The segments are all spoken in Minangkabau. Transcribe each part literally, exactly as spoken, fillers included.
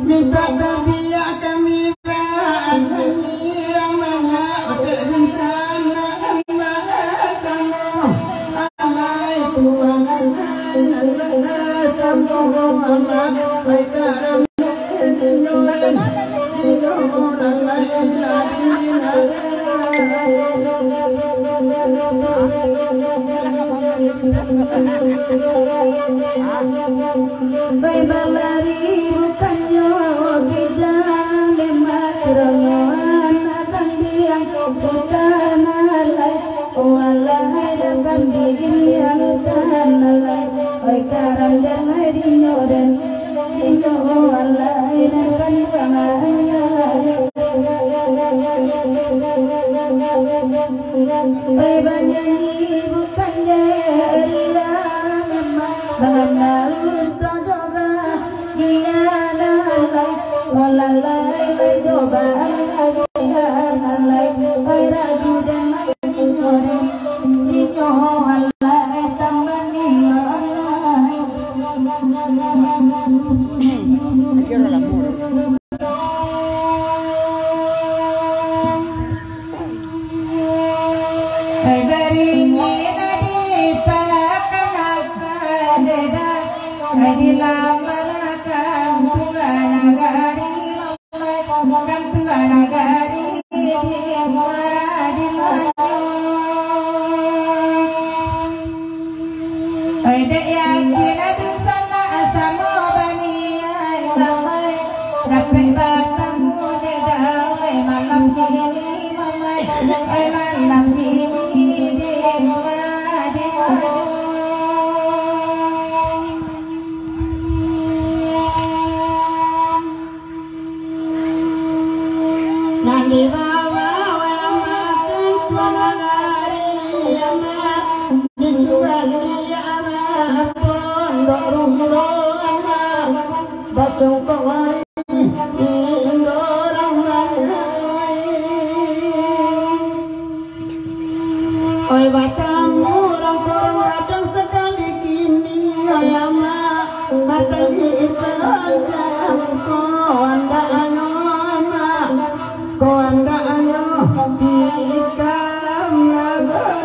Mintak tabiak kami lah, kami lah manyampaikan rencana amak kamu. Amai tuan, amai nan bana samo amak, ai karam dinyo, dinyo nan lain lah dinyo. Bai balari bukannyo bijak, demak kironyo anak kambiang bukan alai. Oh alai, dah kambiang bukan alai. Oi karam den lai dinyo den, dinyo alai nan kanduang alai. Oi banyanyi bukan dek rila, memang bahan untuang jo bahagian alai. Oh lalai lai jo bahagian alai. Oi ragu den lai dinyo den, dinyo alai tambah dinyo alai. Baringin dipakanakan deda, dilamanakan Tuan nagari, kan Tuan nagari di Madinah. Oi dek yakin dunsanak samo baniaik, mamai dapek batamu dek dawai malam kini, mamai oi malam kini di rumah di rumah. Nan dibawa wamakan tuan nagari amak, dijual di amak pondok rundo amak, bacongkok wai di indo urang wai. Oi batamu urang korang radang sakali kini, oi amak, matai ikan ko andak ayo amak, ko andak ayo di ikam nagari.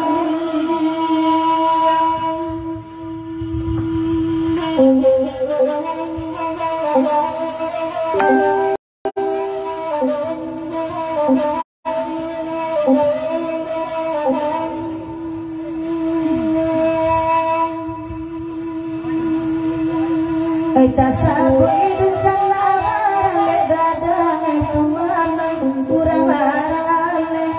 Ai tasabuik dunsanak maralek gadang, ai tuan urang maralek.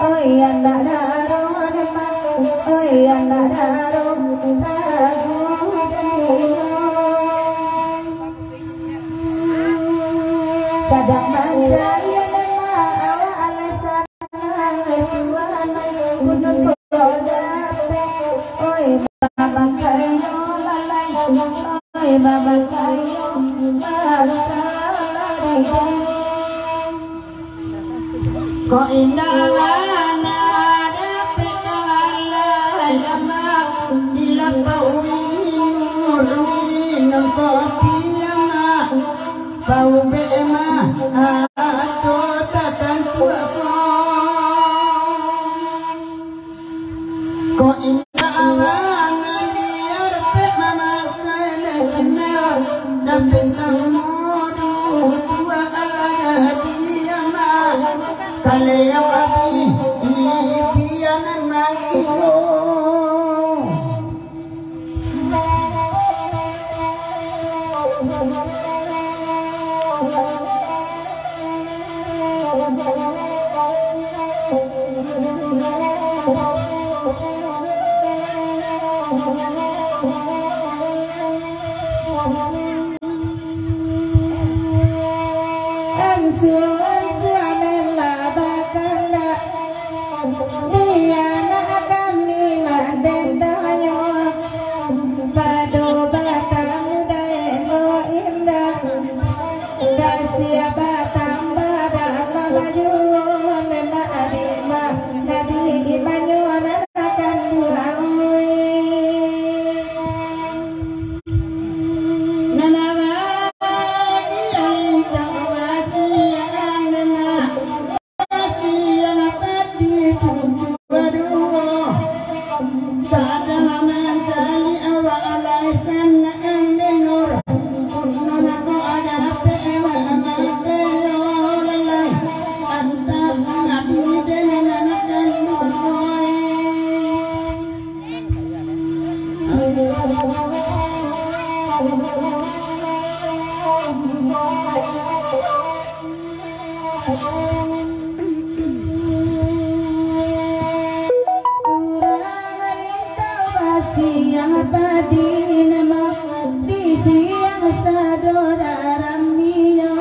Oi anak daro demak, oi anak daro ragu dek inyo. Sadang mancaliak demak awak alai sanang, ai tuan, ai kunun ko dapek. Oi mama kayo lalai, oi mama kayo bakal lari. Kok indak bana dapek kawan lai amak, di lapau minum, minum kopi amak, paubek amak, atau tatantu apo. Kok indak awak ngaliar pek mamakai leh cendal, dapek samo duo tuak alah diamak, kaleo abih ipianan mangino. Ansua-ansua nan lah bakandak, di anak kami mandendangyo, pado batamu dae no indak. Kasiah batambah dalam juo, memang adima nadi imanyo nan akan buai. Nan awak di Urang rintau basiang padi nan ma-, di siang sado daram iyo.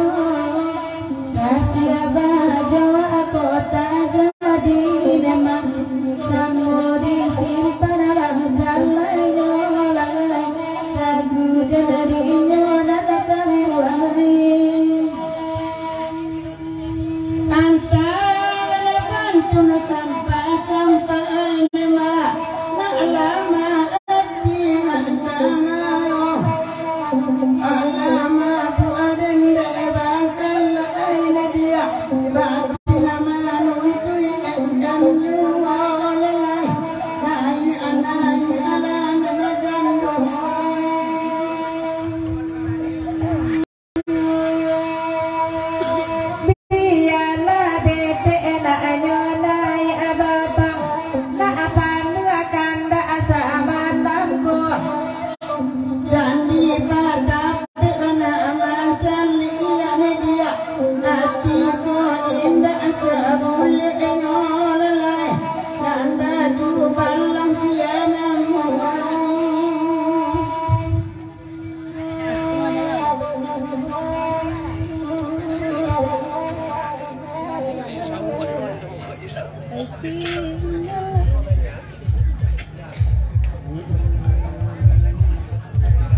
Kasiah bajawa kota jadi nan ma-, samo disimpan bangkalainyo lai. Tagudan dinyo nan kambuang. Antah pantun sampah-sampah ai, mak, nak lama ati mak kamayo. Alama buah dendek bangkal ai nadia, bati lama nuntui endam nyuwa lalai. Nai anai alan naganduh. Bialah detek enaknyo naiak babang, nak panuah kandak samalam ko. Jan dipatapik bana mancaliak media, ati ko indak sabulek nyo lalai, nan baju balang sia namuah.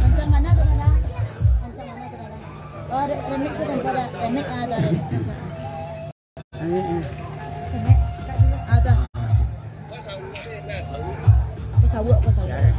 Kencang mana tu, Nana? Kencang mana tu, Nana? Oh, ada remix tu, tempo ada remix, ah, ada remix. Ada. Kau sawak, kau sawak.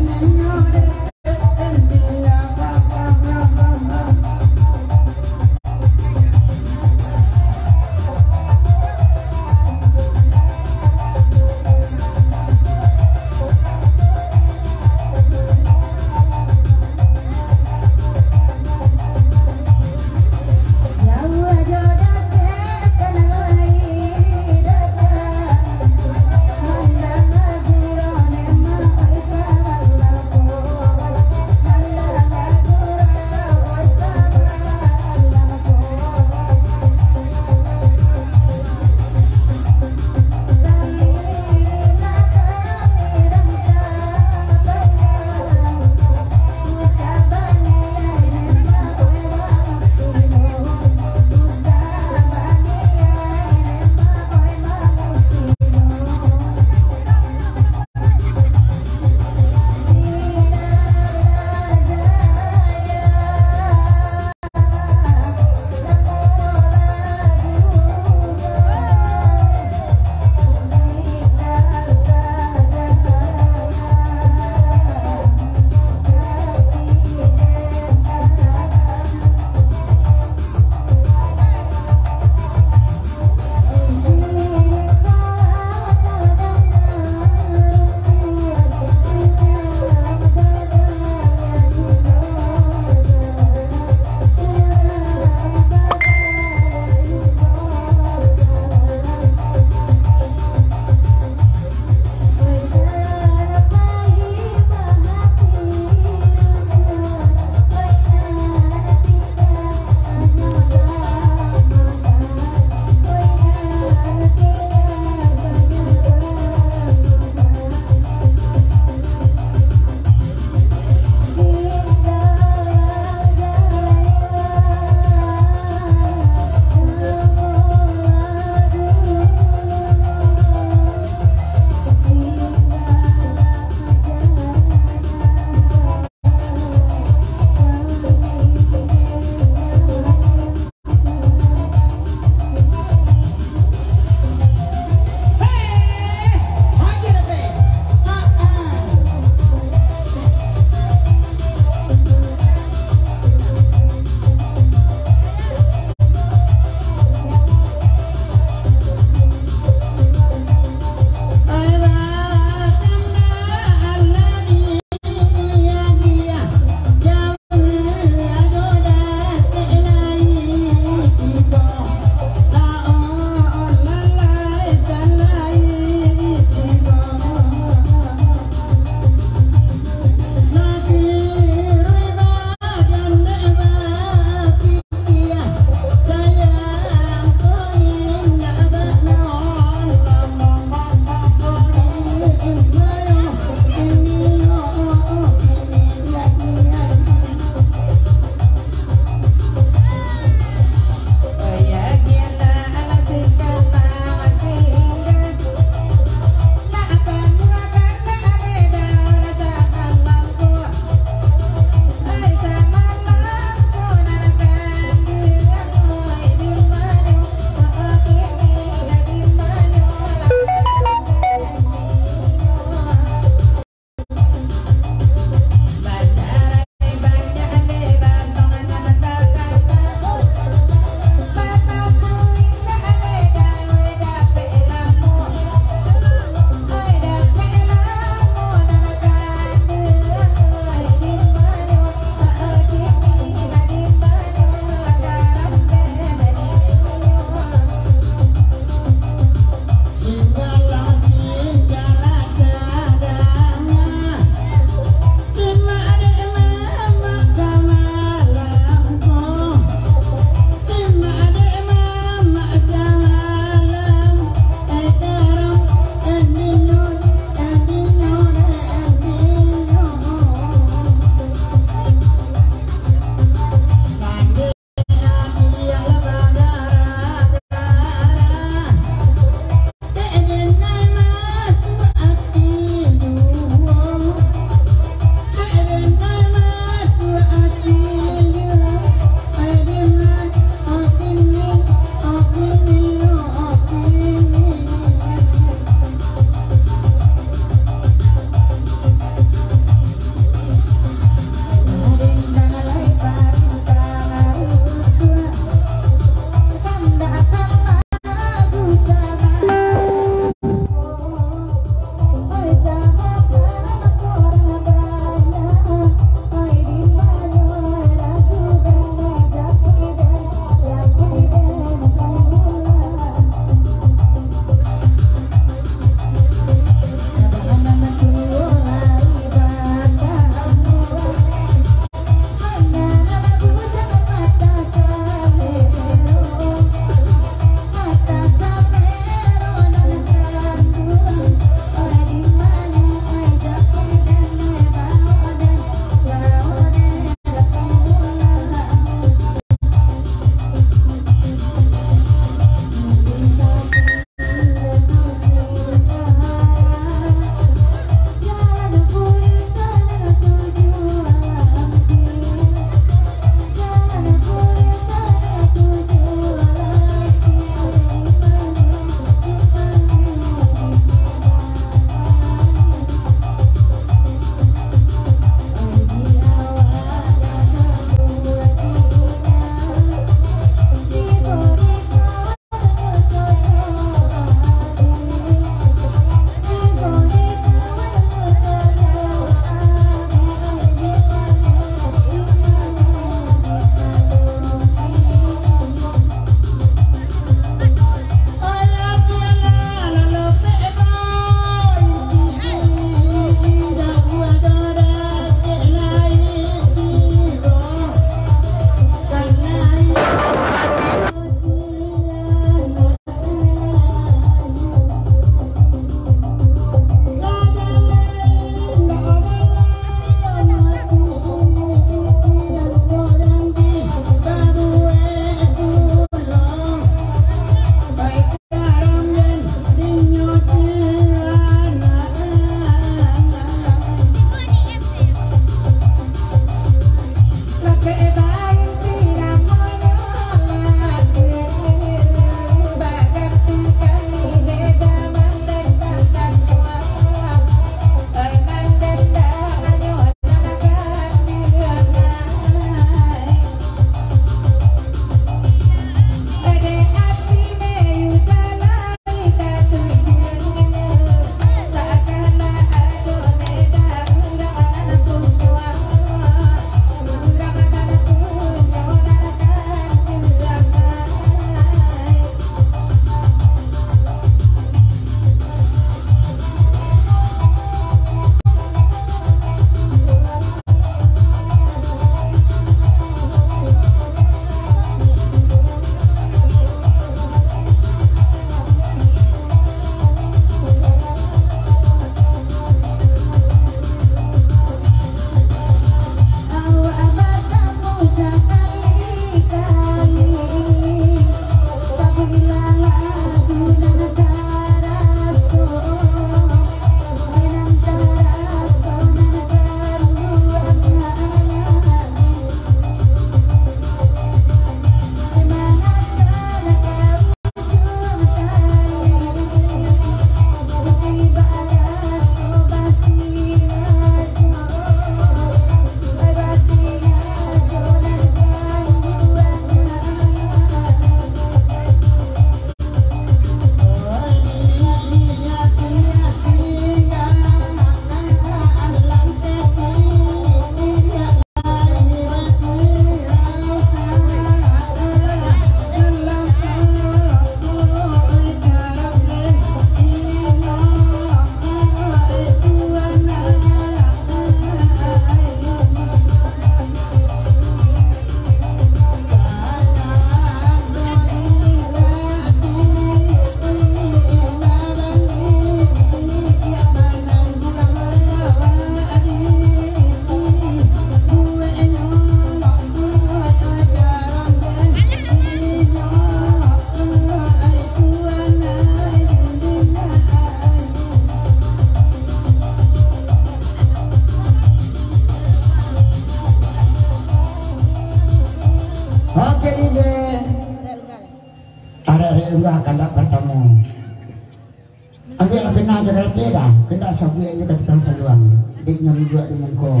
Dah, kandak sabuik inyo ka tukang saluang, dek inyo duduak di muko.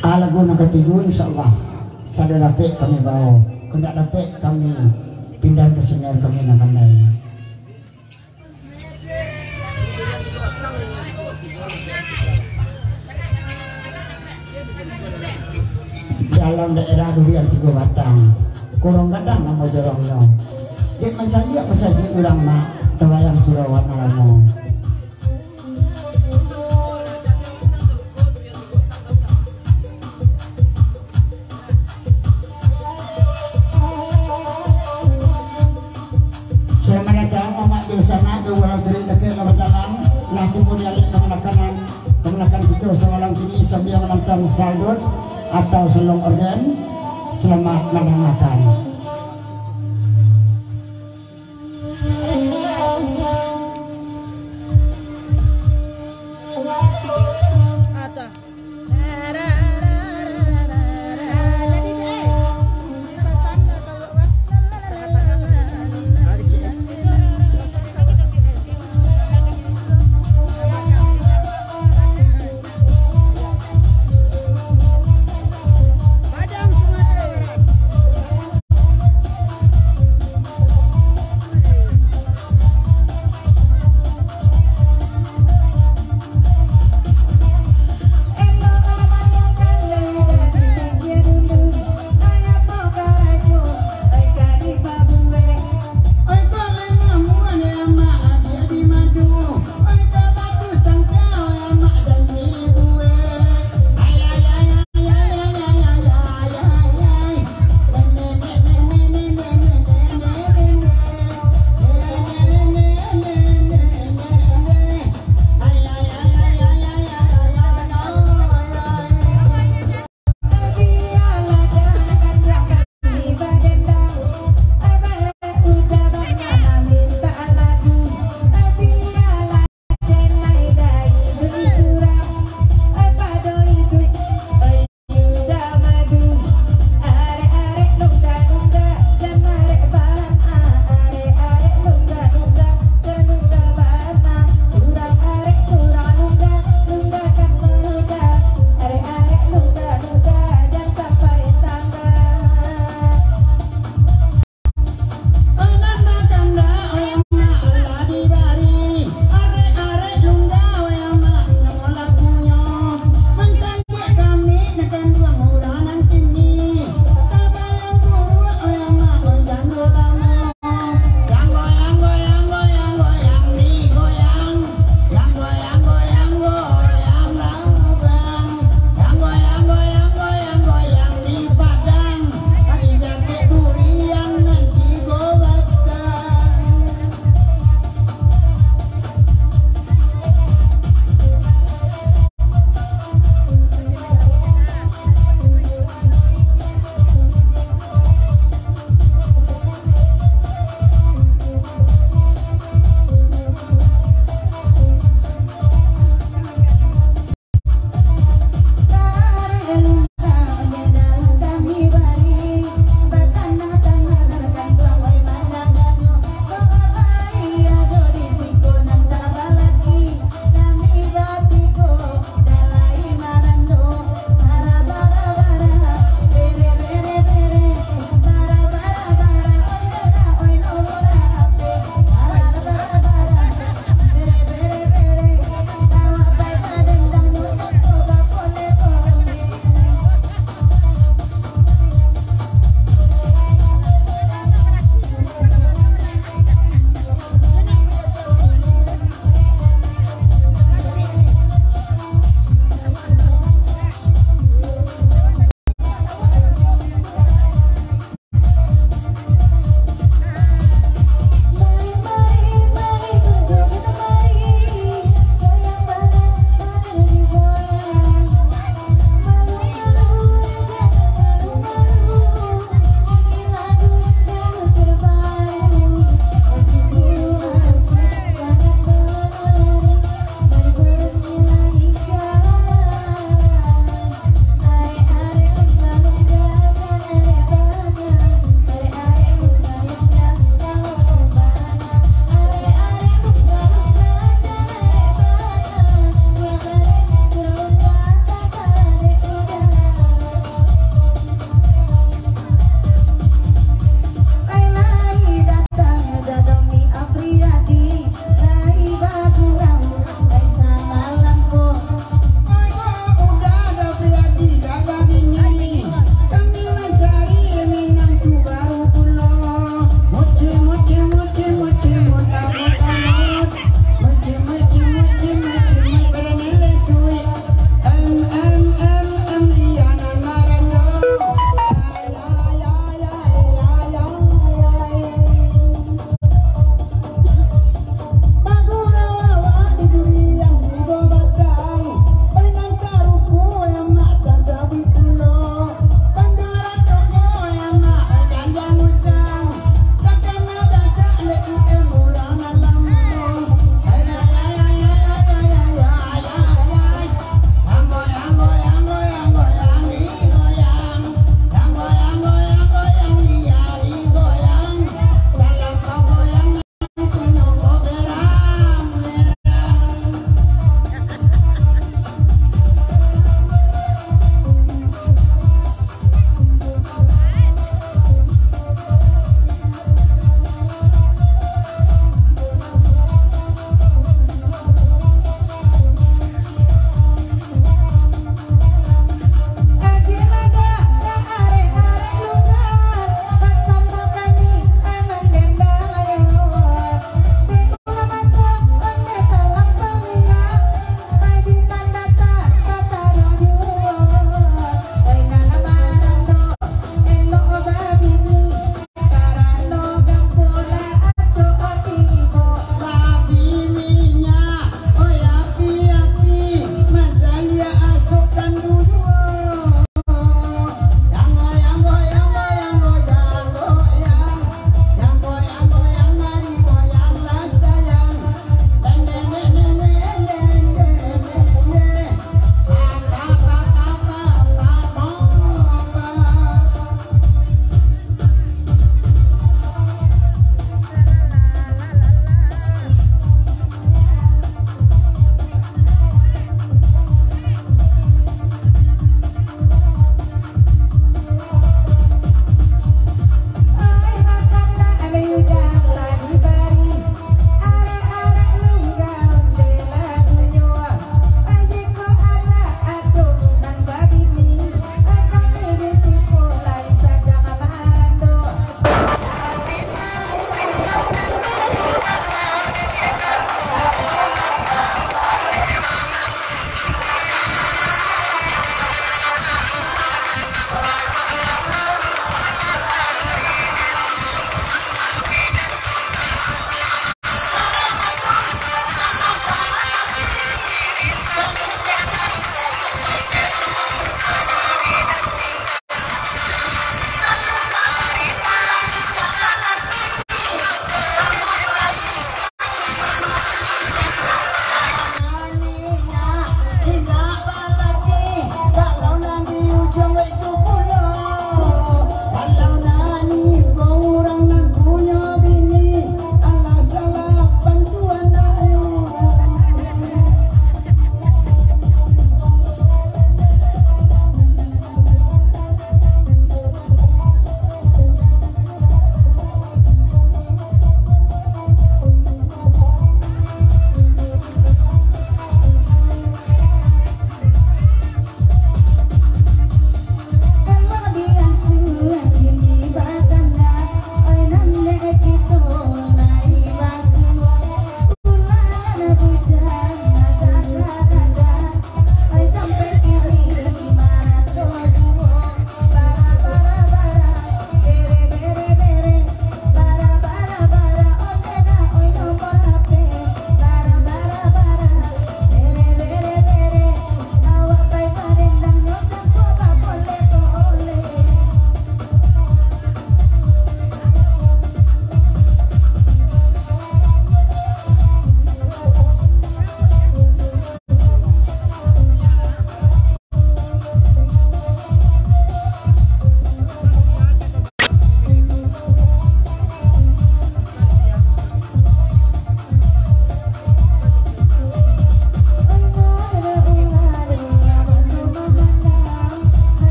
Ah, lagu nan katuju, insyaallah, sado dapek kami bao, kandak dapek kami pindah ka senior kami nan pandai. Dalam daerah Durian Tigo Batang, Kurung Gadang namo jorongnyo. Dek mancaliak masajik urang nak, tabayang surau warna lamo. Selamat datang, Mamak jo Sanak, jo urang cari dakek ka batalang, lah tibo di alek kamanakan, kamanakan kito samalam kini sambia manantang saldot atau salong orden. Selamat mandangakan.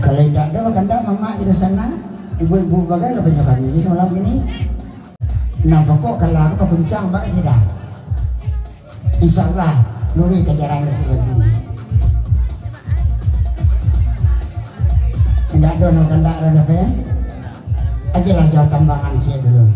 Kalau indak ado kandak mamak di sana, ibu-ibu bagai lah punyo kami samalam ini. Nah, pokok kalau aku pakuncang bak tidak. Insyaallah, luruih ka jalan itu lagi. Indak ado no kandak ado dah, ya. Ajalah jauh tambangan ciek dulu.